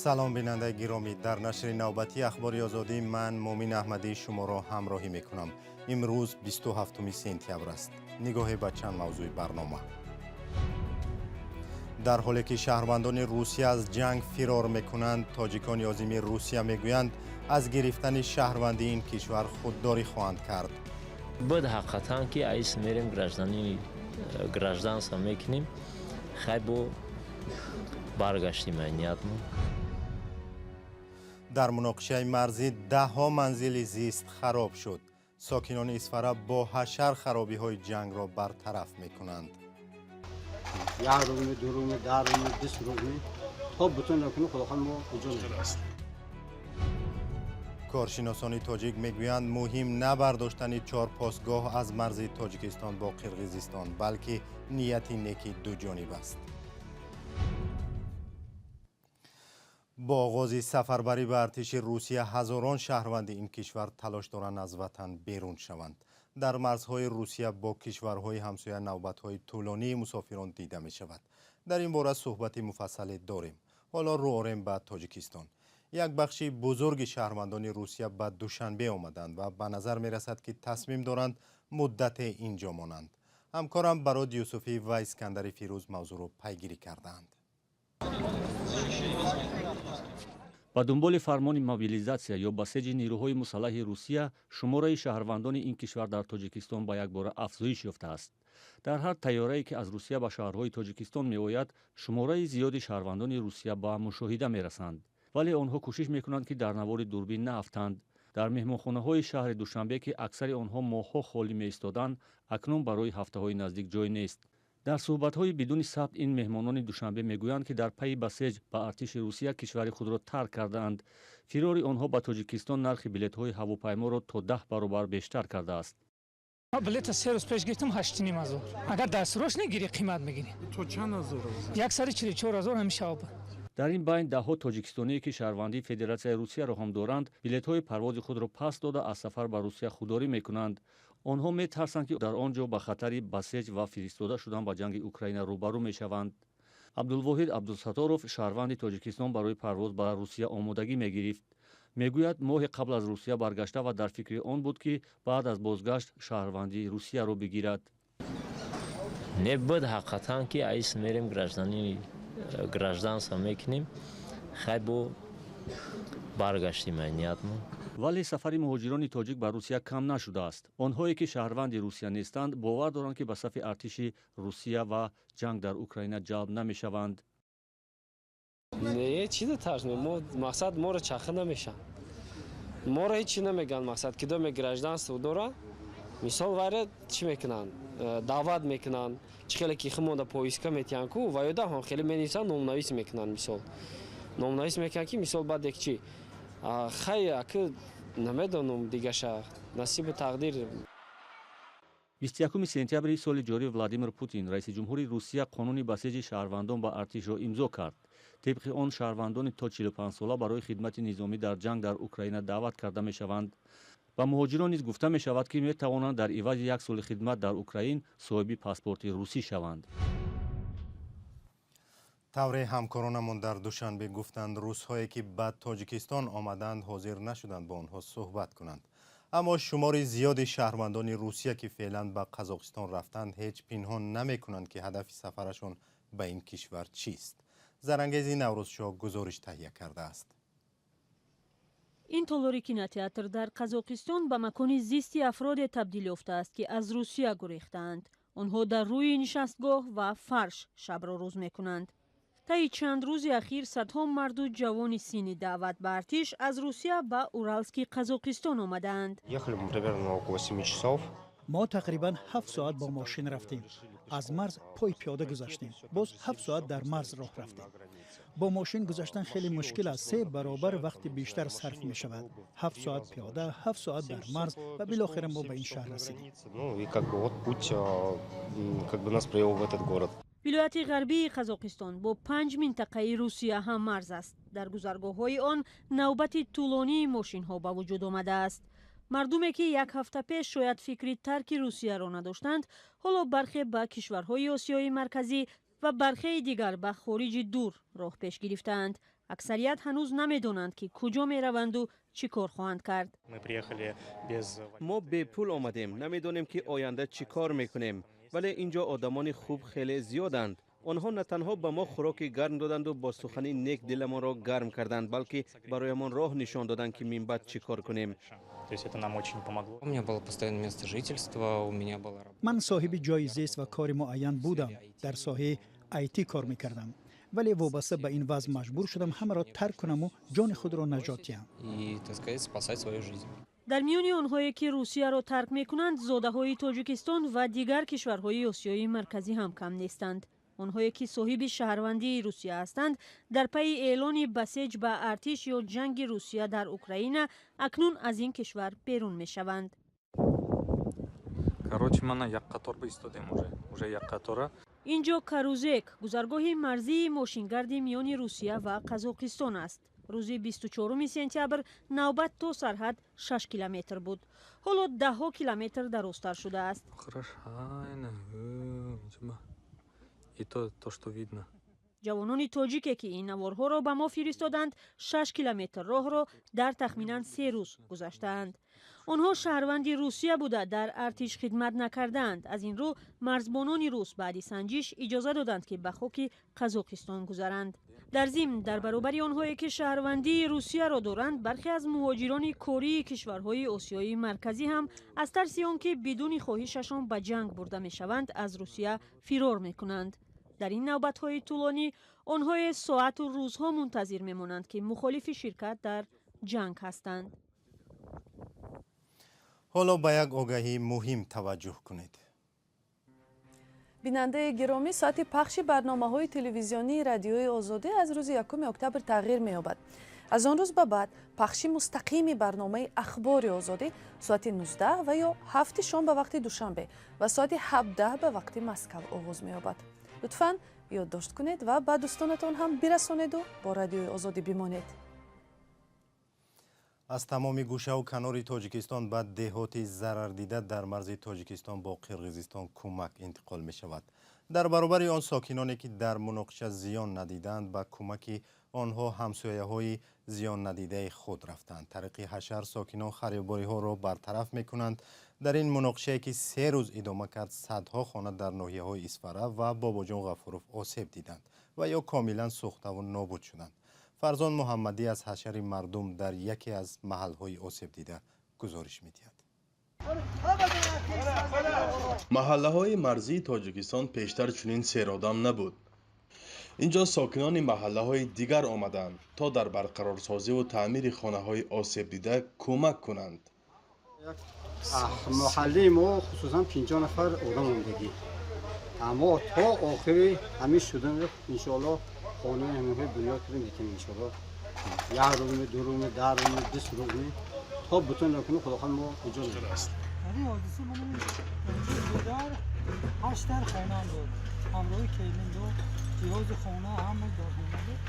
Салом, бинандаи гиромӣ. Дар нашри навбатии Ахбори Озодӣ ман, Муъмин Аҳмадӣ, шуморо ҳамроҳӣ мекунам. Имрӯз 27 сентябр аст. Нигоҳе ба чанд мавзӯи барнома. Дар ҳоле ки шаҳрвандони Русия аз ҷанг фирор мекунанд, тоҷикони азими Русия мегӯянд, аз гирифтани шаҳрвандии ин кишвар худдорӣ хоҳанд кард. Буд ҳақиқатан, ки айс мерем, гражданин, гражданство мекунем. Хай, бо баргаштим ниятмон. Дар муноқишаи марзӣ даҳҳо манзили зист хароб шуд. Сокинони Исфара бо ҳашар харобиҳои ҷангро бартараф мекунанд. Як рӯзми, 2 рӯзми, 10 рӯзми, 20 рӯзми, то бутун накунӣ, худохоҳ, мо иҷоза. Коршиносони тоҷик мегӯянд, муҳим на бардоштани чор постгоҳ аз марзи Тоҷикистон бо Қирғизистон, балки нияти неки дуҷониб аст. Бо оғози сафарбарӣ ба артиши Русия ҳазорон шаҳрванди ин кишвар талош доранд аз ватан берун шаванд. Дар марзҳои Русия бо кишварҳои ҳамсоя навбатҳои тӯлонии мусофирон дида мешавад. Дар ин бора суҳбати муфассале дорем. Ҳоло рӯ орем ба Тоҷикистон. Як бахши бузурги шаҳрвандони Русия ба Душанбе омаданд ва ба назар мерасад, ки тасмим доранд муддате ин ҷо монанд. Ҳамкорам Барод Юсуфӣ ва Искандари Фирӯз мавзӯъро пайгирӣ кардаанд. Ба дунболи фармони мобилизатсия ё басеҷи нирӯҳои мусаллаҳи Русия шумораи шаҳрвандони ин кишвар дар Тоҷикистон ба якбора афзоиш ёфтааст. Дар ҳар тайёрае, ки аз Русия ба шаҳрҳои Тоҷикистон меояд, шумораи зиёди шаҳрвандони Русия ба мушоҳида мерасанд. Вале онҳо кӯшиш мекунанд, ки дар навори дурбин наафтанд. Дар меҳмонхонаҳои шаҳри Душанбе, ки аксари онҳо моҳҳо холӣ меистоданд, акнун барои ҳафтаҳои наздик ҷой нест. Дар суҳбатҳои бидуни сабт ин меҳмонони Душанбе мегӯянд, ки дар пайи басеҷ ба артиши Русия кишвари худро тарк кардаанд. Фирори онҳо ба Тоҷикистон нархи билетҳои ҳавопайморо то 10 баробар бештар кардааст. Билета 3 рӯз пеш гирифтам, 8,5 ҳазор. Агар дастрош нагирӣ, қимат мегирӣ. То чанд ҳазор? 144 ҳазор ҳамин шаб. Дар ин байн даҳҳо тоҷикистоние, ки шаҳрвандии Федератсияи Русияро ҳам доранд, билетҳои парвози худро пас дода, аз сафар ба Русия худдорӣ мекунанд. Онҳо метарсанд, ки дар он ҷо ба хатари басеҷ ва фиристода шудан ба ҷанги Украина рӯбарӯ мешаванд. Абдулвоҳид Абдусаторов, шаҳрванди Тоҷикистон, барои парвоз ба Русия омодагӣ мегирифт. Мегӯяд, моҳе қабл аз Русия баргашта ва дар фикри он буд, ки баъд аз бозгашт шаҳрвандии Русияро бигирад. Не, буд ҳақиқатан, ки айс мерем, гражданин, гражданство мекунем. Хай, бо баргаштим ниятмон. Вале сафари муҳоҷирони тоҷик ба Русия кам нашудааст. Онҳое, ки шаҳрванди Русия нестанд, бовар доранд, ки ба сафи артиши Русия ва ҷанг дар Украина ҷалб намешаванд. Не, чида тарсме мо? Мақсад, моро чаха намешаванд, моро ҳеҷ чи намегӯянд. Мақсад, кидоме гражданство дора, мисол, вайра чӣ мекунанд? Даъват мекунанд. Чӣ хеле ки химонда повестка метиҳанд ку, ваёда ҳам хеле менависанд, номнавис мекунанд. Мисол, номнавис мекунанд, ки мисол баъд як чи. Хай, аки намедонам, дигаша насибу тақдир. 21 сентябри соли ҷорӣ Владимир Путин, раиси ҷумҳури Русия, қонуни басеҷи шаҳрвандон ба артишро имзо кард. Тибқи он шаҳрвандони то 45 сола барои хидмати низомӣ дар ҷанг дар Украина даъват карда мешаванд. Ба муҳоҷирон низ гуфта мешавад, ки метавонанд дар ивази як соли хидмат дар Украин соҳиби паспорти русӣ шаванд. Тавре ҳамкоронамон дар Душанбе гуфтанд, русҳое, ки ба Тоҷикистон омаданд, ҳозир нашуданд бо онҳо суҳбат кунанд. Аммо шумори зиёди шаҳрвандони Русия, ки феълан ба Қазоқистон рафтанд, ҳеҷ пинҳон намекунанд, ки ҳадафи сафарашон ба ин кишвар чист. Зарангези Наврӯзшоҳ гузориш таҳия кардааст. Ин толори кинотеатр дар Қазоқистон ба макони зисти афроде табдил ёфтааст, ки аз Русия гурехтаанд. Онҳо дар рӯи нишастгоҳ ва фарш шабро рӯз мекунанд. Таи чанд рӯзи ахир садҳо марду ҷавони синни даъват ба артиш аз Русия ба Уралски Қазоқистон омадаанд. Ехали мы примерно около 7 часов. Мо тақрибан 7 соат бо мошин рафтем. Аз марз пой пиёда гузаштем, боз 7 соат дар марз роҳ рафтем. Бо мошин гузаштан хеле мушкил аст, се баробар вақти бештар сарф мешавад. 7 соат пиёда, 7 соат дар марз ва билохира мо ба ин шаҳр расидем. Ну и как бы вот путь как бы нас привел в этот город. Вилояти ғарбии Қазоқистон бо панҷ минтақаи Русия ҳаммарз аст. Дар гузаргоҳҳои он навбати тӯлонии мошинҳо ба вуҷуд омадааст. Мардуме, ки як ҳафта пеш шояд фикри тарки Русияро надоштанд, ҳоло бархе ба кишварҳои Осиёи Марказӣ ва бархеи дигар ба хориҷи дур роҳ пеш гирифтаанд. Аксарият ҳанӯз намедонанд, ки куҷо мераванду чӣ кор хоҳанд кард. Мо бепул омадем, намедонем, ки оянда чӣ кор мекунем, вале ин ҷо одамони хуб хеле зиёданд. Онҳо на танҳо ба мо хӯроки гарм доданду бо сухани нек диламонро гарм карданд, балки бароямон роҳ нишон доданд, ки минбаъд чӣ кор кунем. Ман соҳиби ҷойи зист ва кори муайян будам, дар соҳаи IT кор мекардам, вале вобаста ба ин вазъ маҷбур шудам ҳамаро тарк кунаму ҷони худро наҷот диҳам. Дар миёни онҳое, ки Русияро тарк мекунанд, зодаҳои Тоҷикистон ва дигар кишварҳои Осиёи Марказӣ ҳам кам нестанд. Онҳое, ки соҳиби шаҳрвандии Русия ҳастанд, дар пайи эълони басеҷ ба артиш ё ҷанги Русия дар Украина акнун аз ин кишвар берун мешаванд. Короче, мана як қатор бистодем, уже як қатора. Ин ҷо Карузек, гузаргоҳи марзии мошингарди миёни Русия ва Қазоқистон аст. Рӯзи 24 сентябр навбат то сарҳад 6 километр буд, ҳоло даҳҳо километр дарозтар шудааст. И то, что видно. Ҷавонони тоҷике, ки ин наворҳоро ба мо фиристоданд, 6 километр роҳро дар тахминан 3 рӯз гузаштаанд. Онҳо шаҳрванди Русия буда, дар артиш хидмат накардаанд. Аз ин рӯ марзбонони рус баъди санҷиш иҷоза доданд, ки ба хоки Қазоқистон гузаранд. Дар зимн, дар баробари онҳое, ки шаҳрвандии Русияро доранд, бархе аз муҳоҷирони кории кишварҳои Осиёи Марказӣ ҳам аз тарси он ки бидуни хоҳишашон ба ҷанг бурда мешаванд, аз Русия фирор мекунанд. Дар ин навбатҳои тӯлонӣ онҳое соату рӯзҳо мунтазир мемонанд, ки мухолифи ширкат дар ҷанг ҳастанд. Ҳоло ба як огаҳии муҳим таваҷҷӯҳ кунед. Бинандаи гиромӣ, соати пахши барномаҳои телевизионии Радиои Озодӣ аз рӯзи 1 октябр тағйир меёбад. Аз он рӯз ба баъд пахши мустақими барномаи Ахбори Озодӣ соати 19 ва ё 7 шом ба вақти Душанбе ва соати 17 ба вақти Москав оғоз меёбад. Лутфан ёддошт кунед ва ба дӯстонатон ҳам бирасонеду бо Радиои Озодӣ бимонед. Аз тамоми гӯшаву канори Тоҷикистон ба деҳоти зарардида дар марзи Тоҷикистон бо Қирғизистон кӯмак интиқол мешавад. Дар баробари он, сокиноне, ки дар муноқиша зиён надидаанд, ба кӯмаки онҳо ҳамсояҳои зиённадидаи худ рафтанд. Тариқи ҳашар сокинон харибориҳоро бартараф мекунанд. Дар ин муноқишае, ки 3 рӯз идома кард, садҳо хона дар ноҳияҳои Исфара ва Бобоҷон Ғафуров осеб диданд ва ё комилан сӯхтаву нобуд шуданд. Фарзон Муҳаммадӣ аз ҳашари мардум дар яке аз маҳалҳои осебдида гузориш медиҳад. Маҳаллаҳои марзии Тоҷикистон пештар чунин серодам набуд. Ин ҷо сокинони маҳаллаҳои дигар омаданд, то дар барқарорсозиву таъмири хонаҳои осебдида кӯмак кунанд. Маҳаллаи мо хусусан 50 нафар одам омдагӣ, аммо то охири ҳамин шудан, иншоалло, хонаи ҳаминҳои бунёд кардем, метем, иншоалло, як рӯзми, 2 рӯзми, 10 рӯзми, 20 рӯзми, то бутун накунем, худохоҳ, мо иҷоза. Дар ин ҳодиса ман дар ҳашт дар хонаам буд, ҳамроҳи келин ду ҷиҳози хона ҳама дар хона буд,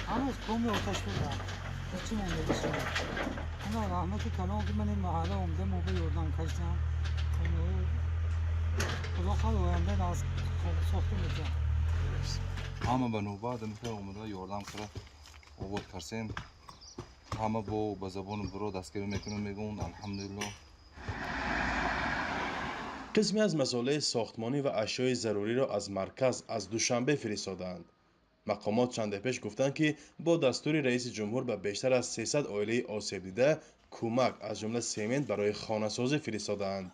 ҳамаш коми оташ бурдам, ҳечи мондагӣ шуд. Ана раҳмати калон, ки ман ин маҳалла омда мо ба ёрдам кашдам. Худо хоҳад, оянда аз сохта метиҳам. Ҳама ба навбат омада ёрдам карда обод кардем. Ҳама бо ба забони биро дастгирӣ мекунем, мегӯн алҳамдулилло. Қисме аз масолеҳи сохтмонӣ ва ашёи заруриро аз марказ, аз Душанбе фиристодаанд. Мақомот чанде пеш гуфтанд, ки бо дастури раиси ҷумҳур ба бештар аз 300 оилаи осебдида кӯмак, аз ҷумла семент барои хонасозӣ фиристодаанд.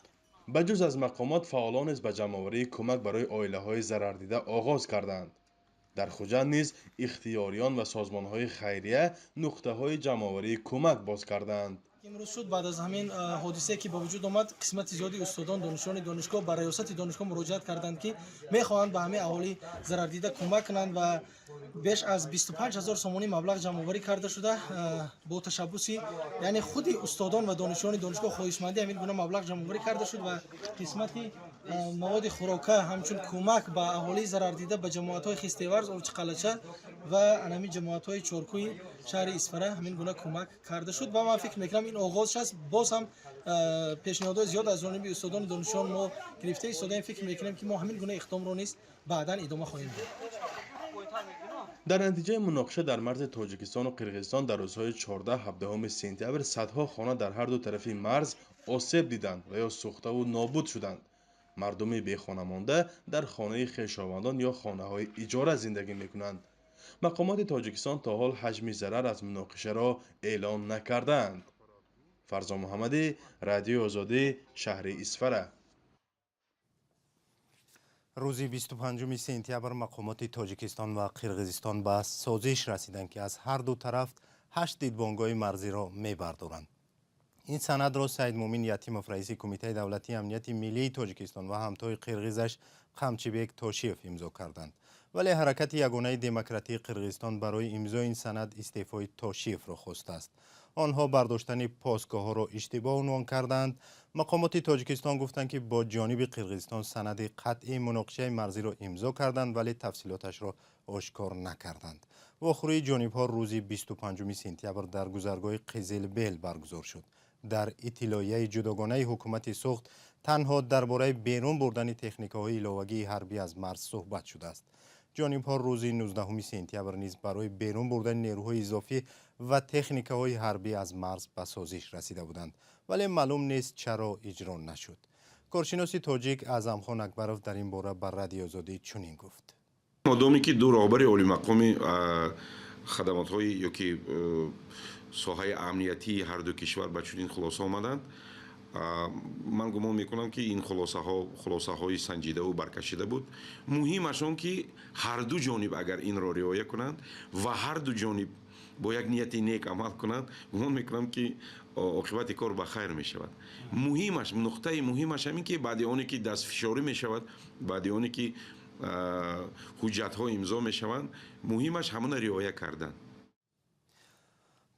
Ба ҷуз аз мақомот, фаъолон низ ба ҷамъоварии кӯмак барои оилаҳои зарардида оғоз карданд. Дар Хуҷанд низ ихтиёриён ва созмонҳои хайрия нуқтаҳои ҷамъоварии кӯмак боз карданд. Имрӯз шуд, баъд аз ҳамин ҳодисае, ки ба вуҷуд омад, қисмати зиёди устодон, донишҷӯёни донишгоҳ ба раёсати донишгоҳ муроҷиат карданд, ки мехоҳанд ба ҳамаи аҳолии зарардида кӯмак кунанд, ва беш аз 25 ҳазор сомонӣ маблағ ҷамъоварӣ карда шуда. Бо ташаббуси, яъне, худи устодон ва донишҷӯёни донишгоҳ хоҳишмандӣ ҳамин гуна маблағ ҷамъоварӣ карда шуд ва қисмати маводи хӯрока ҳамчун кӯмак ба аҳолии зарардида ба ҷамоатҳои Хистеварз, Овчиқалача ва анами ҷамоатҳои Чоркӯи шаҳри Исфара ҳамин гуна кӯмак карда шуд. Ва ман фикр мекунам, ин оғоз аст. Боз ҳам пешниҳодҳои зиёд аз ҷониби устодону донишҷӯён мо гирифта истодаем. Фикр мекунем, ки мо ҳамин гуна иқдомро низ баъдан идома хоҳем дод. Дар натиҷаи муноқиша дар марзи Тоҷикистону Қирғизистон дар рӯзҳои 14-17 сентябр садҳо хона дар ҳар ду тарафи марз осеб диданд ва ё сӯхтаву нобуд шуданд. Мардуми бехона монда дар хонаи хешовандон ё хонаҳои иҷора зиндагӣ мекунанд. Мақомоти Тоҷикистон то ҳол ҳаҷми зарар аз муноқишаро эълон накардаанд. Фарзон Муҳаммадӣ, Радиои Озодӣ, шаҳри Исфара. Рӯзи 25 сентябр мақомоти Тоҷикистон ва Қирғизистон ба созиш расиданд, ки аз ҳар ду тараф ҳашт дидбонгоҳи марзиро мебардоранд. Ин санадро Саидмумин Ятимов, раиси Кумитаи давлатии амнияти миллии Тоҷикистон, ва ҳамтои қирғизаш Қамчибек Тошиев имзо карданд. Вале Ҳаракати ягонаи демократии Қирғизистон барои имзои ин санад истеъфои Тошиевро хостааст. Онҳо бардоштани постгоҳҳоро иштибоҳ унвон кардаанд. Мақомоти Тоҷикистон гуфтанд, ки бо ҷониби Қирғизистон санади қатъи муноқишаи марзиро имзо карданд, вале тафсилоташро ошкор накарданд. Вохӯрии ҷонибҳо рӯзи 25 сентябр дар гузаргоҳи Қизилбел баргузор шуд. Дар иттилоияи ҷудогонаи ҳукумати Суғд танҳо дар бораи берун бурдани техникаҳои иловагии ҳарбӣ аз марз суҳбат шудааст. Ҷонибҳо рӯзи 19 сентябр низ барои берун бурдани нерӯҳои изофӣ ва техникаҳои ҳарбӣ аз марз ба созиш расида буданд, вале маълум нест, чаро иҷро нашуд. Коршиноси тоҷик Аъзамхон Акбаров дар ин бора ба Радиои Озодӣ чунин гуфт. Модоме ки ду роҳбари олимақоми хадамотҳои ёки соҳаи амниятии ҳарду кишвар ба чунин хулоса омаданд, ман гумон мекунам, ки ин хулосаҳо хулосаҳои санҷидаву баркашида буд. Муҳимаш он, ки ҳарду ҷониб агар инро риоя кунанд ва ҳарду ҷониб бо як нияти нек амал кунанд, гумон мекунам, ки оқибати кор ба хайр мешавад. Муҳимаш, нуқтаи муҳимаш ҳамин, ки баъди оне ки дастфишорӣ мешавад, баъди оне ки ҳуҷҷатҳо имзо мешаванд, муҳимаш ҳамона риоя кардан.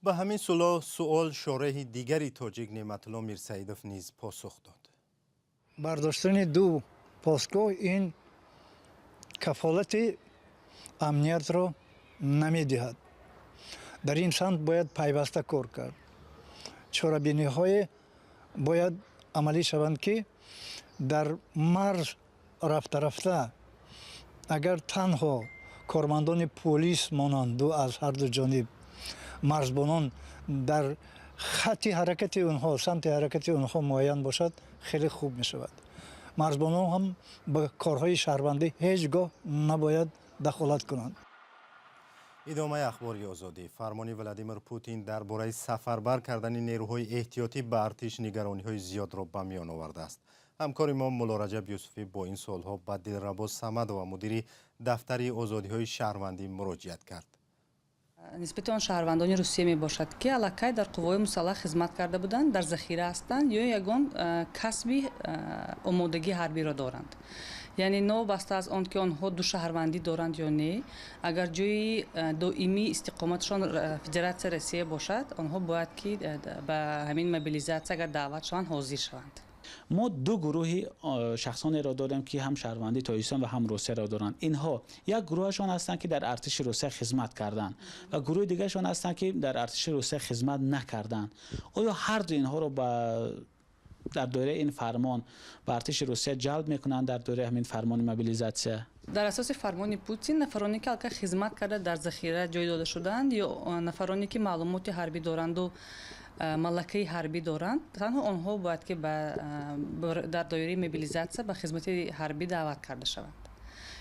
Ба ҳамин суол шореҳи дигари тоҷик Неъматулло Мирсаидов низ посух дод. Бардоштани ду постгоҳ ин кафолати амниятро намедиҳад. Дар ин самт бояд пайваста кор кард. Чорабиниҳое бояд амалӣ шаванд, ки дар марз рафта рафта агар танҳо кормандони полис монанду аз ҳарду ҷониб марзбонон дар хатти ҳаракати онҳо, самти ҳаракати онҳо муайян бошад, хеле хуб мешавад. Марзбонон ҳам ба корҳои шаҳрвандӣ ҳеҷ гоҳ набояд дахолат кунанд. Идомаи Ахбори Озодӣ. Фармони Владимир Путин дар бораи сафарбар кардани нерӯҳои эҳтиётӣ ба артиш нигарониҳои зиёдро ба миён овардааст. Ҳамкори мо Муллораҷаб Юсуфӣ бо ин суолҳо ба Дилрабо Самадова, мудири дафтари озодиҳои шаҳрвандӣ, муроҷиат кард. Нисбати он шаҳрвандони Русия мебошад, ки аллакай дар қувваҳои мусаллаҳ хизмат карда буданд, дар захира ҳастанд ё ягон касби омодагии ҳарбиро доранд. Яъне новобаста аз он ки онҳо ду шаҳрвандӣ доранд ё не, агар ҷои доимии истиқоматашон Федератсияи Россия бошад, онҳо бояд ки ба ҳамин мобилизатсия агар даъват шаванд, ҳозир шаванд. Мо ду гурӯҳи шахсонеро дорем, ки ҳам шаҳрвандии Тоҷикистон ва ҳам Русияро доранд. Инҳо як гурӯҳашон ҳастанд, ки дар артиши Русия хизмат карданд, ва гурӯҳи дигарашон ҳастанд, ки дар артиши Русия хизмат накарданд. Оё ҳарду инҳоро ба дар доираи ин фармон ба артиши Русия ҷалб мекунанд, дар доираи ҳамин фармони мобилизатсия? Дар асоси фармони Путин нафароне ки аллакай хизмат карда, дар захира ҷой дода шудаанд ё нафароне ки маълумоти ҳарбӣ доранду малакаи ҳарбӣ доранд, танҳо онҳо бояд ки дар доираи мобилизатсия ба хизмати ҳарбӣ даъват карда шаванд.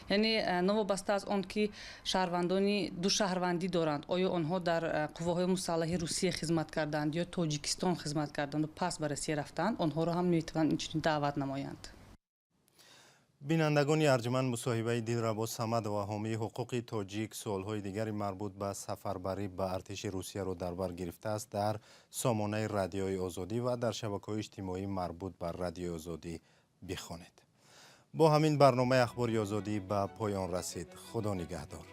Яъне новобаста аз он ки шаҳрвандони ду шаҳрвандӣ доранд, оё онҳо дар қувваҳои мусаллаҳи Русия хизмат карданд ё Тоҷикистон хизмат карданду пас ба Россия рафтанд, онҳоро ҳам метавонанд инчунин даъват намоянд. Бинандагони арҷманд, мусоҳибаи Дилрабо Самадова, ҳомии ҳуқуқи тоҷик, суолҳои дигари марбут ба сафарбарӣ ба артиши Русияро дар бар гирифтааст, дар сомонаи Радиои Озодӣ ва дар шабакаҳои иҷтимоӣ марбут ба Радиои Озодӣ бихонед. Бо ҳамин барномаи Ахбори Озодӣ ба поён расид. Худо нигаҳдор.